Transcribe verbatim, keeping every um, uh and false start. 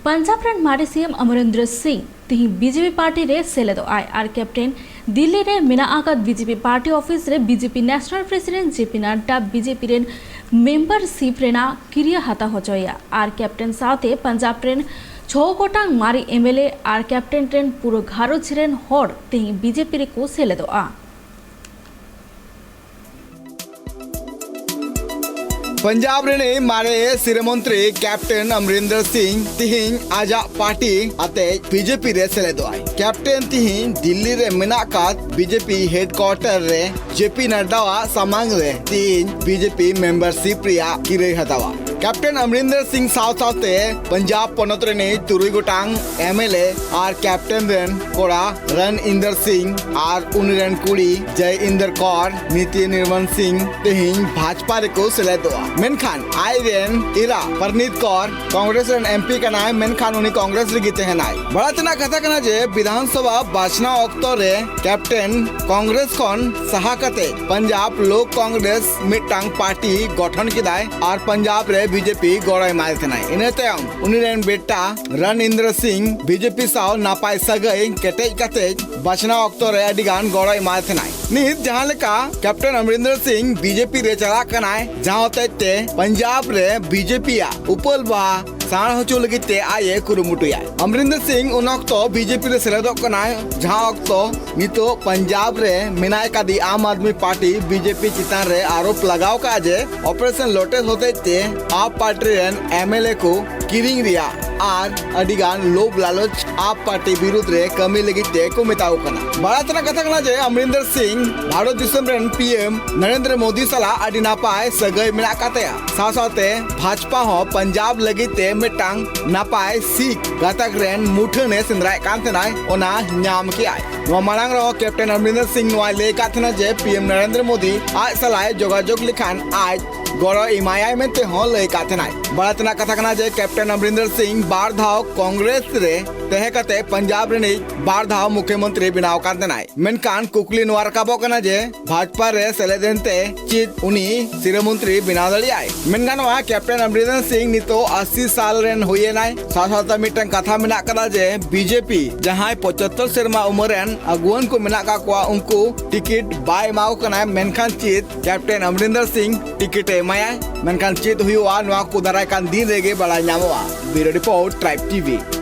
ᱯᱟᱧᱡᱟᱵᱽ ᱨᱮᱱ ᱢᱟᱨᱮ ᱥᱤ ᱮᱢ ᱚᱢᱨᱤᱱᱫᱨᱚ ᱥᱤᱝ ᱛᱤᱦᱤᱧ ᱵᱤᱡᱮᱯᱤ ᱯᱟᱨᱴᱤ ᱨᱮ ᱥᱮᱞᱮᱫᱚᱜ ᱟᱭ ᱟᱨ ᱠᱮᱯᱴᱮᱱ ᱫᱤᱞᱞᱤ ᱨᱮ ᱢᱮᱱᱟᱜ ᱟᱠᱟᱫ ᱵᱤᱡᱮᱯᱤ ᱯᱟᱨᱴᱤ ᱚᱯᱷᱤᱥ ᱨᱮ ᱵᱤᱡᱮᱯᱤ ᱱᱮᱥᱱᱟᱞ ᱯᱨᱮᱥᱤᱰᱮᱱᱴ ᱡᱮ ᱯᱤ ᱱᱟᱰᱰᱟ, ᱵᱤᱡᱮᱯᱤ ᱨᱮᱱ ᱢᱮᱢᱵᱟᱨᱥᱤᱯ ᱨᱮᱱᱟᱜ ᱠᱤᱨᱭᱟᱹ ᱦᱟᱛᱟᱣ ᱦᱚᱪᱚᱭᱮᱭᱟ ᱟᱨ ᱠᱮᱯᱴᱮᱱ ᱥᱟᱶᱛᱮ ᱯᱟᱧᱡᱟᱵᱽ ᱨᱮᱱ ᱪᱷᱚ ᱜᱚᱴᱟᱝ ᱢᱟᱨᱮ M L A R captain ᱨᱮᱱ ᱯᱩᱨᱟᱹ ᱜᱷᱟᱨᱚᱸᱡᱽ ᱨᱮᱱ ᱦᱚᱲ ᱛᱤᱦᱤᱧ ᱵᱤᱡᱮᱯᱤ ᱨᱮᱠᱚ ᱥᱮᱞᱮᱫᱚᱜᱼᱟ᱾ ᱯᱟᱧᱡᱟᱵᱽ ᱨᱤᱱᱤᱡ ᱢᱟᱨᱮ ᱥᱤᱨᱟᱹ ᱢᱚᱱᱛᱨᱤ ᱠᱮᱯᱴᱮᱱ ᱚᱢᱨᱤᱱᱫᱚᱨ ᱥᱤᱝ ᱛᱤᱦᱤᱧ ᱟᱡᱟᱜ ᱯᱟᱨᱴᱤ ᱟᱛᱮ ᱵᱤᱡᱮᱯᱤ ᱨᱮ ᱥᱮᱞᱮᱫᱚᱜᱼᱟᱭ᱾ ᱠᱮᱯᱴᱮᱱ ᱛᱤᱦᱤᱧ ᱫᱤᱞᱞᱤ ᱨᱮ ᱢᱮᱱᱟᱜ ᱟᱠᱟᱫ ᱵᱤᱡᱮᱯᱤ ᱦᱮᱰᱠᱩᱣᱟᱴᱚᱨ ᱨᱮ ᱡᱮ ᱯᱤ ᱱᱟᱰᱰᱟᱣᱟᱜ ᱥᱟᱢᱟᱝ ᱨᱮ ᱛᱤᱦᱤᱧ ᱵᱤᱡᱮᱯᱤ ᱢᱮᱢᱵᱟᱨᱥᱤᱯ ᱨᱮᱭᱟᱜ ᱠᱤᱨᱟᱹᱭ ᱦᱟᱛᱟᱣᱟ᱾ ᱠᱮᱯᱴᱮᱱ ᱚᱢᱨᱤᱱᱫᱚᱨ ᱥᱤᱝ ᱥᱟᱶ ᱥᱟᱶᱛᱮ ᱯᱟᱧᱡᱟᱵᱽ ᱯᱚᱱᱚᱛ ᱨᱤᱱᱤᱡ ᱛᱩᱨᱩᱭ ᱜᱚᱴᱟᱝ M L A R captain ᱨᱮᱱ ᱠᱚᱲᱟ ᱨᱚᱱ ᱤᱱᱫᱚᱨ ᱥᱤᱝ ᱟᱨ ᱩᱱᱤ ᱨᱮᱱ ᱠᱩᱲᱤ ᱡᱚᱭ ᱤᱱᱫᱚᱨ ᱠᱚᱨ, ᱱᱤᱛᱤ ᱱᱤᱨᱢᱚᱞ ᱥᱤᱝ ᱛᱮᱦᱮᱧ ᱵᱷᱟᱡᱽᱯᱟ ᱨᱮᱠᱚ ᱥᱮᱞᱮᱫᱚᱜᱼᱟ᱾ ᱢᱮᱱᱠᱷᱟᱱ ᱟᱡ ᱨᱮᱱ ᱮᱨᱟ ᱯᱟᱨᱱᱤᱛ ᱠᱚᱨ ᱠᱚᱝᱜᱨᱮᱥ ᱨᱮᱱ ᱮᱢ ᱯᱤ ᱠᱟᱱᱟᱭ, ᱢᱮᱱᱠᱷᱟᱱ ᱩᱱᱤ ᱠᱚᱝᱜᱨᱮᱥ ᱨᱮᱜᱮ ᱛᱟᱦᱮᱱᱟᱭ᱾ ᱵᱟᱲᱟᱭ ᱛᱮᱱᱟᱜ ᱠᱟᱛᱷᱟ ᱠᱟᱱᱟ ᱡᱮ ᱵᱤᱫᱷᱟᱱ ᱥᱚᱵᱷᱟ ᱵᱟᱪᱷᱱᱟᱣ ᱚᱠᱛᱚ ᱨᱮ ᱠᱮᱯᱴᱮᱱ ᱠᱚᱝᱜᱨᱮᱥ ᱠᱷᱚᱱ ᱥᱟᱦᱟ ᱠᱟᱛᱮ ᱯᱟᱧᱡᱟᱵᱽ ᱞᱳᱠ ᱠᱚᱝᱜᱨᱮᱥ ᱢᱤᱫᱴᱟᱝ ᱯᱟᱨᱴᱤ ᱜᱚᱴᱷᱚᱱ ᱠᱮᱫᱟᱭ ᱟᱨ ᱯᱟᱧᱡᱟᱵᱽ ᱨᱮ ᱵᱤᱡᱮᱯᱤ ᱜᱚᱲᱚᱭ ᱮᱢᱟᱭ ᱛᱟᱦᱮᱱᱟᱭ᱾ ᱤᱱᱟᱹ ᱛᱟᱭᱚᱢ ᱩᱱᱤ ᱨᱮᱱ ᱵᱮᱴᱟ ᱨᱚᱱ ᱤᱱᱫᱨᱚ ᱥᱤᱝ ᱵᱤᱡᱮᱯᱤ ᱥᱟᱶ ᱱᱟᱯᱟᱭ ᱥᱟᱹᱜᱟᱹᱭ ᱠᱮᱴᱮᱡ ᱠᱟᱛᱮ ᱵᱟᱪᱷᱱᱟᱣ ᱚᱠᱛᱚ ᱨᱮ ᱟᱹᱰᱤ ᱜᱟᱱ ᱜᱚᱲᱚᱭ ᱮᱢᱟᱭ ᱛᱟᱦᱮᱱᱟᱭ᱾ ᱱᱤᱛ ᱡᱟᱦᱟᱸ ᱞᱮᱠᱟ ᱠᱮᱯᱴᱮᱱ ᱚᱢᱨᱤᱱᱫᱚᱨ ᱥᱤᱝ ᱵᱤᱡᱮᱯᱤ ᱨᱮ ᱪᱟᱞᱟᱜ ᱠᱟᱱᱟᱭ, ᱡᱟᱦᱟᱸ ᱦᱚᱛᱮᱡ ᱛᱮ ᱯᱟᱧᱡᱟᱵᱽ ᱨᱮ ᱵᱤᱡᱮᱯᱤ ᱟᱜ ᱩᱯᱟᱹᱞ ᱵᱟ ᱥᱟᱬ ᱦᱚᱪᱚ ᱞᱟᱹᱜᱤᱫ ᱛᱮ ᱟᱡ ᱮ ᱠᱩᱨᱩᱢᱩᱴᱩᱭᱟ᱾ ᱚᱢᱨᱤᱱᱫᱚᱨ ᱥᱤᱝ ᱩᱱ ᱚᱠᱛᱚ ᱵᱤᱡᱮᱯᱤ ᱨᱮ ᱥᱮᱞᱮᱫᱚᱜ ᱠᱟᱱᱟᱭ, ᱡᱟᱦᱟᱸ ᱚᱠᱛᱚ ᱱᱤᱛᱚᱜ ᱯᱟᱧᱡᱟᱵᱽ ᱨᱮ ᱢᱮᱱᱟᱭ ᱠᱟᱫᱮ ᱟᱢ ᱟᱫᱢᱤ ᱯᱟᱨᱴᱤ ᱵᱤᱡᱮᱯᱤ ᱪᱮᱛᱟᱱ ᱨᱮ ᱟᱨᱳᱯ ᱞᱟᱜᱟᱣ ᱠᱟᱜᱼᱟ ᱡᱮ ᱚᱯᱟᱨᱮᱥᱚᱱ ᱞᱳᱴᱟᱥ ᱦᱚᱛᱮᱡ ᱛᱮ ᱟᱯ ᱯᱟᱨᱴᱤ ᱨᱮᱱ ᱮᱢ ᱮᱞ ᱮ ᱠᱚ ᱠᱤᱨᱤᱧ ᱨᱮᱭᱟᱜ ᱟᱨ ᱟᱹᱰᱤ ᱜᱟᱱ ᱞᱳᱵᱷ ᱞᱟᱞᱚᱪ ᱟᱯ ᱯᱟᱨᱴᱤ ᱵᱤᱨᱩᱫᱽ ᱨᱮ ᱠᱟᱹᱢᱤ ᱞᱟᱹᱜᱤᱫ ᱛᱮ ᱠᱚ ᱢᱮᱛᱟᱣ ᱠᱟᱱᱟ᱾ ᱵᱟᱲᱟᱭ ᱛᱮᱱᱟᱜ ᱠᱟᱛᱷᱟ ᱠᱟᱱᱟ ᱡᱮ ᱚᱢᱨᱤᱱᱫᱚᱨ ᱥᱤᱝ ᱵᱷᱟᱨᱚᱛ ᱫᱤᱥᱚᱢ ᱨᱮᱱ ᱯᱤ ᱮᱢ ᱱᱚᱨᱮᱱᱫᱨᱚ ᱢᱳᱫᱤ ᱥᱟᱞᱟᱜ ᱟᱹᱰᱤ ᱱᱟᱯᱟᱭ ᱥᱟᱹᱜᱟᱹᱭ ᱢᱮᱱᱟᱜ ᱟᱠᱟᱫ ᱛᱟᱭᱟ᱾ ᱥᱟᱶ ᱥᱟᱶᱛᱮ ᱵᱷᱟᱡᱽᱯᱟ ᱦᱚᱸ ᱯᱟᱧᱡᱟᱵᱽ ᱞᱟᱹᱜᱤᱫ ᱛᱮ ᱢᱤᱫᱴᱟᱝ ᱱᱟᱯᱟᱭ ᱥᱤᱠᱷ ᱜᱟᱛᱟᱠ ᱨᱮᱱ ᱢᱩᱴᱷᱟᱹᱱ ᱮ ᱥᱮᱸᱫᱽᱨᱟᱭᱮᱫ ᱠᱟᱱ ᱛᱟᱦᱮᱱᱟᱭ, ᱚᱱᱟ ᱧᱟᱢ ᱠᱮᱜᱼᱟᱭ᱾ ᱱᱚᱣᱟ ᱢᱟᱲᱟᱝ ᱨᱮᱦᱚᱸ ᱠᱮᱯᱴᱮᱱ ᱚᱢᱨᱤᱱᱫᱚᱨ ᱥᱤᱝ ᱱᱚᱣᱟᱭ ᱞᱟᱹᱭ ᱟᱠᱟᱫ ᱛᱟᱦᱮᱱᱟ ᱡᱮ ᱯᱤ ᱮᱢ ᱱᱚᱨᱮᱱᱫᱨᱚ ᱢᱳᱫᱤ ᱟᱡ ᱥᱟᱞᱟᱜ ᱮ ᱡᱳᱜᱟᱡᱳᱜᱽ ᱞᱮᱠᱷᱟᱱ ᱟᱡ ᱜᱚᱲᱚ ᱮᱢᱟᱭᱟᱭ ᱢᱮᱱᱛᱮ ᱦᱚᱸ ᱞᱟᱹᱭ ᱟᱠᱟᱫ ᱛᱟᱦᱮᱱᱟᱭ᱾ ᱵᱟᱲᱟᱭ ᱛᱮᱱᱟᱜ ᱠᱟᱛᱷᱟ ᱠᱟᱱᱟ ᱡᱮ ᱠᱮᱯᱴᱮᱱ ᱚᱢᱨᱤᱱᱫᱚᱨ ᱥᱤᱝ ᱵᱟᱨ ᱫᱷᱟᱣ ᱠᱚᱝᱜᱨᱮᱥ ᱨᱮ ᱛᱟᱦᱮᱸ ᱠᱟᱛᱮ ᱯᱚᱧᱡᱟᱵ ᱨᱤᱱᱤᱡ ᱵᱟᱨ ᱫᱷᱟᱣ ᱢᱩᱠᱷᱭᱚᱢᱚᱱᱛᱨᱤ ᱵᱮᱱᱟᱣ ᱟᱠᱟᱱ ᱛᱟᱦᱮᱱᱟᱭ᱾ ᱢᱮᱱᱠᱷᱟᱱ ᱠᱩᱠᱞᱤ ᱱᱚᱣᱟ ᱨᱟᱠᱟᱵᱚᱜ ᱠᱟᱱᱟ ᱡᱮ ᱵᱷᱟᱡᱽᱯᱟ ᱨᱮ ᱥᱮᱞᱮᱫ ᱮᱱᱛᱮ ᱪᱮᱫ ᱩᱱᱤ ᱥᱤᱨᱟᱹ ᱢᱚᱱᱛᱨᱤ ᱵᱮᱱᱟᱣ ᱫᱟᱲᱮᱭᱟᱜᱼᱟᱭ? ᱢᱮᱱ ᱜᱟᱱᱚᱜᱼᱟ, ᱠᱮᱯᱴᱮᱱ ᱚᱢᱨᱤᱱᱫᱚᱨ ᱥᱤᱝ ᱱᱤᱛᱚᱜ ᱟᱥᱤ ᱥᱟᱞ ᱨᱮᱱ ᱦᱩᱭᱮᱱᱟᱭ᱾ ᱥᱟᱶ ᱥᱟᱶᱛᱮ ᱢᱤᱫᱴᱟᱝ ᱠᱟᱛᱷᱟ ᱢᱮᱱᱟᱜ ᱠᱟᱫᱟ ᱡᱮ ᱵᱤᱡᱮᱯᱤ ᱡᱟᱦᱟᱸᱭ ᱯᱚᱸᱪᱟᱛᱛᱳᱨ ᱥᱮᱨᱢᱟ ᱩᱢᱮᱨ ᱨᱮᱱ ᱟᱹᱜᱩᱣᱟᱹᱱ ᱠᱚ ᱢᱮᱱᱟᱜ ᱠᱟᱜ ᱠᱚᱣᱟ, ᱩᱱᱠᱩ ᱴᱤᱠᱤᱴ ᱵᱟᱭ ᱮᱢᱟ ᱠᱚ ᱠᱟᱱᱟ, ᱢᱮᱱᱠᱷᱟᱱ ᱪᱮᱫ ᱠᱮᱯᱴᱮᱱ ᱚᱢᱨᱤᱱᱫᱚᱨ ᱥᱤᱝ ᱴᱤᱠᱤᱴ ᱮ ᱮᱢᱟᱭᱟ? ᱢᱮᱱᱠᱷᱟᱱ ᱪᱮᱫ ᱦᱩᱭᱩᱜᱼᱟ, ᱱᱚᱣᱟ ᱠᱚ ᱫᱟᱨᱟᱭ ᱠᱟᱱ ᱫᱤᱱ ᱨᱮᱜᱮ ᱵᱟᱲᱟᱭ ᱧᱟᱢᱚᱜᱼᱟ᱾ Bureau Report, Tribe TV.